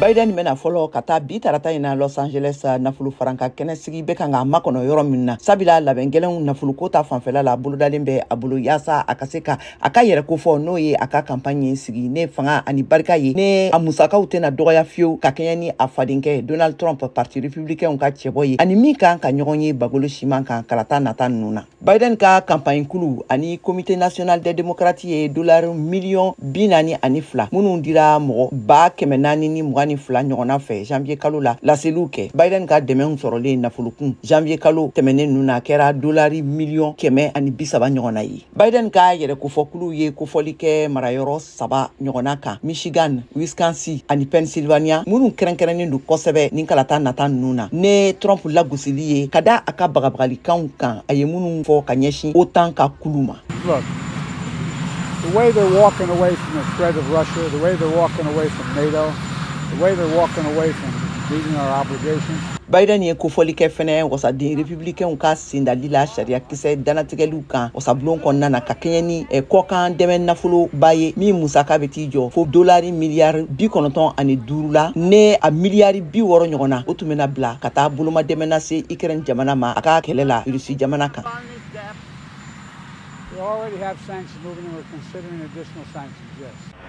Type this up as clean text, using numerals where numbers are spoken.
Biden bɛna fɔlɔ ka taa bi tarata in na Los Angeles, nafolo faranka kɛnɛsigi bɛ kan k'a makɔnɔ yɔrɔ min na, sabula labɛn gɛlɛnw nafoloko ta fanfɛla la bolodalen bɛ a bolo, yaasa a ka se ka a ka yɛrɛ kofɔ, n'o ye a ka campagne sigi ne fanga ani barika ye, ne a musakaw tɛna dɔgɔya fiyewu, ka kɛɲɛ ni a fadenkɛ Donald Trump, parti républicain ka cɛbɔ ye, ani min kan ka ɲɔgɔn ye bagolo siman kan kalata nata ninnu na. Biden ka campagne kulu ani Comité national des démocrates ye dolari miliyɔn 42 minnu dira mɔgɔ 422,000 ɲɔgɔnna fɛ janvier kalo la laseliw kɛ. Biden ka dɛmɛw sɔrɔlen nafolokun janvier kalo tɛmɛnen ninnu na kɛra dolari miliyɔn 130 ɲɔgɔnna ye. Biden ka yɛrɛ kofɔkulu ye kofɔli kɛ marayɔrɔ saba ɲɔgɔnna kan, Michigan, Wisconsin ani Pennsylvania, minnu kɛrɛnkɛrɛnnen don kosɛbɛ ni kalata nata ninnu na ne Trump lagosili ye, ka da a ka bagabagalikanw kan a ye minnu fɔ ka ɲɛsin OTAN ka kulu ma. Look, the way they're walking away from the threat of Russia, the way they're walking away from NATO, the way they're walking away from meeting our obligations. Biden ye kofɔli kɛ fɛnɛ wasaden républicainw ka sendali la sariyakisɛ danatigɛliw kan wasabulon kɔnɔna na, ka kɛɲɛ ni kɔkan dɛmɛ nafoloba ye min musaka bɛ t'i jɔ fo dolari miliyari 95 la, ne a miliyari 60 ɲɔgɔn na, o tun bɛna bila ka taa boloma dɛmɛ lase Ukraine jamana ma a ka kɛlɛ la Rusi jamana kan. We already have sanctions moving and we're considering additional sanctions, yes.